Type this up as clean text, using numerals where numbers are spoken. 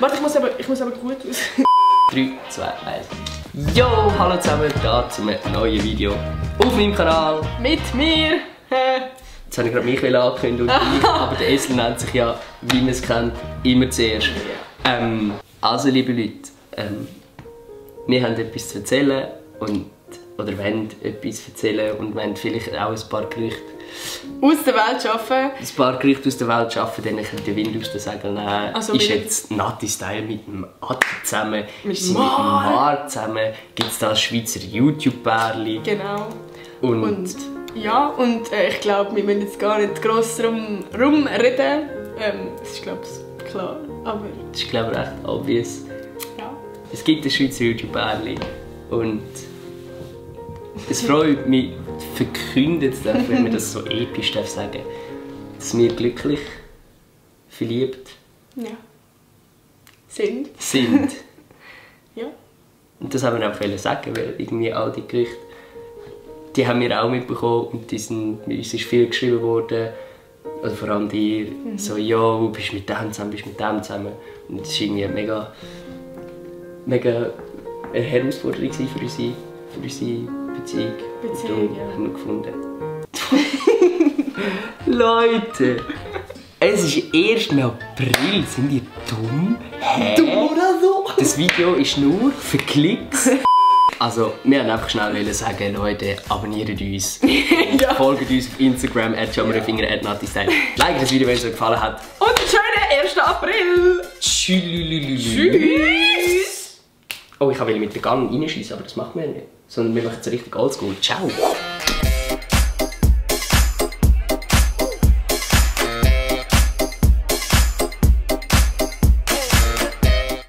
Warte, ich muss aber gut aus. 3, 2, 1. Yo, hallo zusammen, da zu einem neuen Video auf meinem Kanal. Mit mir. Jetzt habe ich gerade mich angekündigt und ich, aber der Esel nennt sich ja, wie man es kennt, immer zuerst. Also liebe Leute, wir haben etwas zu erzählen oder wollen etwas erzählen und wollen vielleicht auch ein paar Gerüchte aus der Welt schaffen. Ein paar Gerüchte aus der Welt schaffen, denen ich den Wind aus den Segeln nehmen. Also ist jetzt Nati Style mit dem Adi zusammen, mit dem Marc zusammen, gibt es da ein Schweizer YouTube-Pärchen. Genau. Und ja, und ich glaube, wir müssen jetzt gar nicht gross rumreden. Das ist glaube ich klar, aber... Das ist glaube ich recht obvious. Ja. Es gibt ein Schweizer YouTube-Pärchen und es freut mich, verkündet zu dürfen, wenn man das so episch darf sagen, dass wir glücklich verliebt sind. Ja. Und das haben wir auch sagen, weil irgendwie all die Gerüchte, die haben wir auch mitbekommen und uns ist viel geschrieben worden, also vor allem dir, so ja, du bist mit dem zusammen, bist mit dem zusammen. Und das war irgendwie mega eine Herausforderung für unsere Beziehung. Und ja. haben wir gefunden. Leute! Es ist erst im April. Sind ihr dumm? Hä? Dumm oder so? Das Video ist nur für Klicks. Also, wir wollten einfach schnell sagen, Leute, abonniert uns. Ja. Folgt uns auf Instagram, @jammerfinger, @natistyle. Like das Video, wenn es euch gefallen hat. Und einen schönen 1. April! Tschüss! Oh, ich wollte mit der Gang reinschiessen, aber das machen wir nicht. Sondern wir machen es richtig oldschool. Ciao!